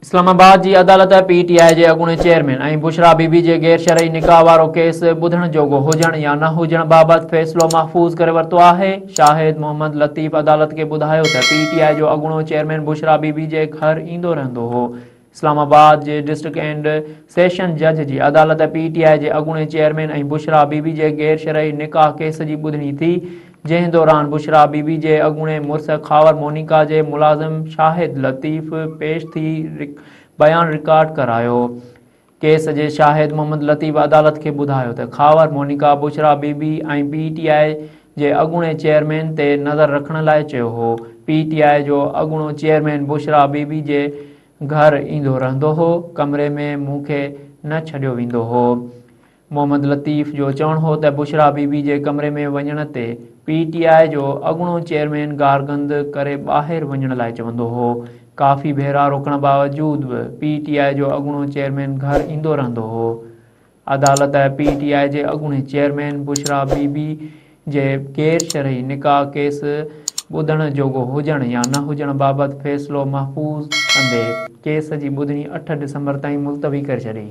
اسلام آباد جي عدالت پي ٽي آء جي اڳوڻي چيئرمين ۽ بشريٰ بي بي جي غير شرعي نڪاح وارو ڪيس ٻڌڻ جوڳو هجڻ يا نه هجڻ بابت فيصلو محفوظ ڪري ورتو آهي. شاهد محمد لطيف عدالت کي ٻڌايو ته پي ٽي آء جو اڳوڻو چيئرمين بشريٰ بي بي جي گهر ايندو رهندو هو. اسلام آباد جي ڊسٽرڪٽ اينڊ سيشن جج جي عدالت پي ٽي آء جي اڳوڻي چيئرمين ۽ بشريٰ بي بي جي غير شرعي نڪاح ڪيس جي ٻڌڻي ٿي، جنهن دوران بشريٰ بي بي جي اڳوڻي مڙس خاور مونيڪا جي ملازم شاهد لطيف پيش ٿي بيان رڪارڊ ڪرايو. ڪيس جي شاهد محمد لطيف عدالت کي ٻڌايو ته خاور مونيڪا بشريٰ بي بي ۽ پي ٽي آء جي اڳوڻي چيئرمين تي نظر رکڻ لاء چيو هو. پي ٽي آء جو اڳوڻو چيئرمين بشريٰ بي بي جي گهر ايندو رهندو هو، ڪمري ۾ مون کي نه ڇڏيو ويندو هو. محمد لطيف جو چوڻ هو ته بشريٰ بي بي جي ڪمري ۾ وڃڻ تي پي ٽي آء جو اڳوڻو چيئرمين گارگند ڪري ٻاهر وڃڻ لاء چوندو هو، ڪافي ڀيرا روڪڻ باوجود به پي ٽي آء جو اڳوڻو چيئرمين گهر ايندو رهندو هو. عدالت پي ٽي آء جي اڳوڻي چيئرمين بشريٰ بي بي جي غير شرعي نڪاح ڪيس ٻڌڻ جوڳو هجڻ يا نه هجڻ بابت فيصلو محفوظ ڪندي ڪيس جي ٻڌڻي 8 ڊسمبر تائين ملتوي ڪري ڇڏي.